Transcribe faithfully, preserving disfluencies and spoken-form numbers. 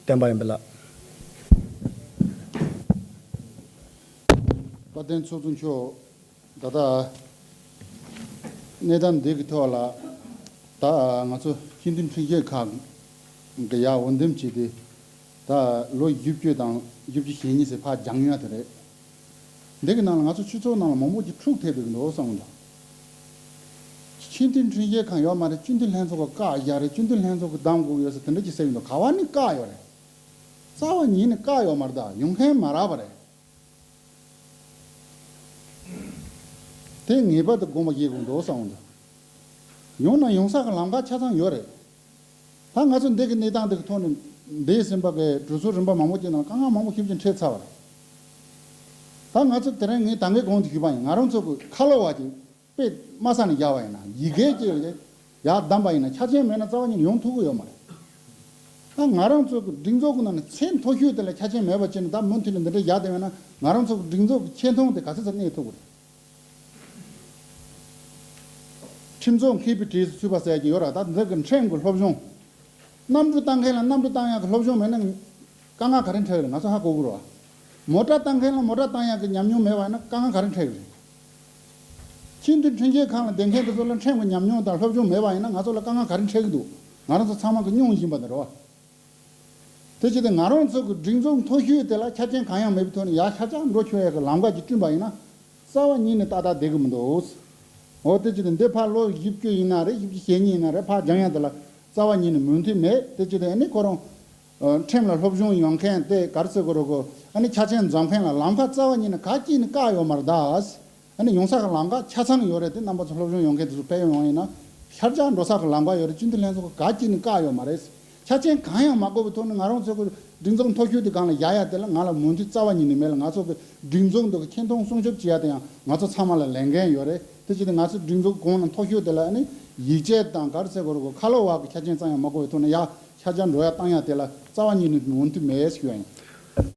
བསྟན་པ་ཡིན་པས་ལགས། དཔལ་ལྡན་ཚོགས་གཙོ་མཆོག་ད་ལྟ་གནས་སྟངས་འདི་གི་ཐོག་ལ་ད་ང་ཚོ་སྤྱི་འཐུས་ཁྲིམས་ཞིབ་ཁང་གི་ཡར་འོས་འདེམས་བྱས་ཏེ་ད་ལོ་བཞི་བཅུ་དང་བཞི་བཅུ་ཞེ་གཉིས་ཟེར་ཕར་འགྱངས་ཡ་དེ་རེད། འདི་གི་ནང་ལ་ང་ཚོ་སྤྱི་ཚོགས་ནང་ལ་མང་པོ་ཅིག་འཁྲུག་ཐེབས་བསྡད་ཀྱི་འདུག་བསམ་གྱི་འདུག་སྤྱི་འཐུས་ཁྲིམས་ཞིབ་ཁང་ཡོད་མ་རེད། སྤྱི་འཐུས་ལྷན་ཚོགས་ཀྱི་བཀག་བཞག་རེད། སྤྱི་འཐུས་ལྷན་ཚོགས་ཀྱིས་གདམ་དགོས་ཡོད་ཟེར་དེ་འདྲ་ཅིག་ཟེར་གྱི་འདུག་ག་བ་ནས་བཀག་ཡོད་རེད། རྩ་བ་ཉིད་ནས་བཀག་ཡོད་མ་རེད། ད་ཡོང་མཁན་མ་རག་པ་རེད། དེ་ངེས་པར་དུ་དགོངས་པ་བཞེས་དགོས་འདུག་བསམ་གྱི་འདུག་ཡོང་ན་ཡོང་ས་གི་ལམ་ཁ་ཆ་ཚང་ཡོད་རེད། ད་ང་ཚོ་འདི་གི་གནས་སྟངས་འདི་གི་ཐོག་ནས་འདས་ཟིན་པ་གི་གྲོས་ཚོགས་རིམ་པ་མང་པོ་ཅིག་ནང་དཀའ་ངལ་མང་པོ་ཞེ་པོ་ཅིག་འཕྲད་ཚར་བ་རེད། ད་ང་ཚོ་དེ་རིང་ངས་ད་གིན་གོང་དུ་ཞུས་པ་ཡིན། ང་རང་ཚོ་གི་ཁ་ལོ་བ་ཅིག་དཔེ་དམའ་ས་ནས་བཞག་པ་ཡིན་ན། ཡི་གེ་ཅིག་ཡར་བདམས་པ་ཡིན་ན་ཆ་རྐྱེན་མེད་ན་རྩ་བ་ཉིད་ནས་ཡོང་ཐུབ་ཀྱི་ཡོད་མ་རེད། ད་ང་རང་ཚོ་གི་སྒྲིག་འཛུགས་ཀྱི་ནང་ནས་ཚད་མཐོ་ཤོས་དེ་ལ་ཆ་རྐྱེན་མེད་པ་བྱས་ནས་ད་མུ་མཐུད་ནས་འདི་འདྲ་བཞག་བསྡད་ཡོད་ན། ང་རང་ཚོ་གི་སྒྲིག་འཛུགས་ཀྱི་ཆེ་མཐོང་དེ་ག་ཚོད་ཙམ་གནས་ཐུབ་ཀྱི་རེད། ཁྲིམས་བཟོ་མཁས་པའི་གྲས་སུ་ཚུད་པ་ཟེར་གྱི་ཡོད་ར། ད་འདི་གི་ཁྲིམས་ཀྱི་སློབ་སྦྱོང་། གནམ་གྲུ་བཏང་མཁན་ལ་གནམ་གྲུ་བཏང་ཡག་གི་སློབ་སྦྱོང་མེད་ན་དཀའ་ངལ་ག་རེ་འཕྲད་ཀྱི་རེད། ང་ཚོ་ཧ་གོ་དགོས་རེད་བ། མོ་ཊ་བཏང་མཁན་ལ་མོ་ཊ་བཏང་ཡག་གི་ཉམས་མྱོང་མེད་པ་ཡིན་ན་དཀའ་ངལ་ག་རེ་འཕྲད་ཀྱི་རེད། སྤྱི་འཐུས་ཁྲིམས་ཞིབ་ཁང་ལ་བསྡད་མཁན་དེ་ཚོ་ལ་ཁྲིམས་ཀྱི་ཉམས་མྱོང་དང་སློབ་སྦྱོང་མེད་པ་ཡིན་ན་ང་ཚོ་ལ་དཀའ་ངལ་ག་རེ་འཕྲད་ཀྱི་འདུག་ང་རང་ཚོ་ཚང་མ་གི་སྙུང་བཞིན་པ་དེ་རེད་བ། དེ་བྱས་ཏེ་ང་རང་ཚོ་གི་སྒྲིག་འཛུགས་མཐོ་ཤོས་དེ་ལ་ཆ་རྐྱེན་གང་ཡང་མེད་པའི་ཐོག་ནས་ཡར་ཤར་རྒྱག་འགྲོ་ཆོག་ཡག་གི་ལམ་ཁ་ཅིག་བསྐྲུན་པ་ཡིན་ན་རྩ་བ་ཉིད་ནས་ཏག་ཏག་བསྡད་ཀྱི་མི་འདུག་འོ་དེ་བྱས་ཏེ་འདི་ཕར་ལོ་བཞི་བཅུ་ཡིན་ན་རེད། བཞི་བཅུ་ཞེ་གཉིས་ཡིན་ན་རེད། ཕར་འགྱངས་ཡག་དེ་ལ་རྩ་བ་ཉིད་ནས་མོས་མཐུན་མེད། དེ་བྱས་ཏེ་ཨ་ནི་ཁོ་རང་ཁྲིམས་ལ་སློབ་སྦྱོང་ཡོང་མཁན་དེ་ག་རེ་ཟེར་དགོས་རེད་གོ། ཨ་ནི་ཆ་རྐྱེན་འཛོམས་མཁན་ལ་ལམ་ཁ་རྩ་བ་ཉིད་ནས་ག་ཅིག་ནས་བཀག་ཡོད་མ་རེད་ད། ཨ་ནི་ཡོང་ས་གི་ལམ་ཁ་ཆ་ཚང་ཡོད་རེད། དེ་རྣམ་པ་ཚོ་སློབ་སྦྱོང་ཡོང་མཁན་དེ་ཚོ་ཕེབས་ཡོང་བ་ཡིན་ན་ཤར་རྒྱག་འགྲོ་ས་གི་ལམ་ཁ་ཡོད་རེད། སྤྱི་འཐུས་ལྷན་ཚོགས་ཀྱིས་ག་ཅིག་ནས་བཀག་ཡོད་མ་རེད། ཆ་རྐྱེན་གང་ཡང་མ་དགོས་པའི་ཐོག་ནས་ང་རང་ཚོ་གི་སྒྲིག་འཛུགས་མཐོ་ཤོས་དེ་སྒང་ལ་བཞག་ཡ་དེ་ལ་ང་ལ་མོས་མཐུན་རྩ་བ་ཉིད་ནས་མེད་ལ། ང་ཚོ་གི་སྒྲིག་འཛུགས་འདི་གི་ཆེ་མཐོང་སྲུང་སྐྱོབ་བྱེད་ཡ་དེ་ཡང་ང་ཚོ་ཚང་མ་ལ་ལས་འགན་ཡོད་རེད། དེ་བྱས་ཏེ་ང་ཚོ་སྒྲིག་འཛུགས་གོང་ལ་མཐོ་ཤོས་དེ་ལ་ཨ་ནི་ཡིག་ཆ་དང་ག་རེ་ཟེར་དགོས་རེད་གོ། ཁ་ལོ་བ་གི་ཆ་རྐྱེན་ཙམ་ཡང་མ་དགོས་པའི་ཐོག་ནས་ཡར་ཤར་རྒྱག་འགྲོ་ཡ་བཏང་ཡ་དེ་ལ་རྩ་བ་ཉིད་ནས་མོས་མཐུན་མེད་ཞུ་ཡ་ཡིན།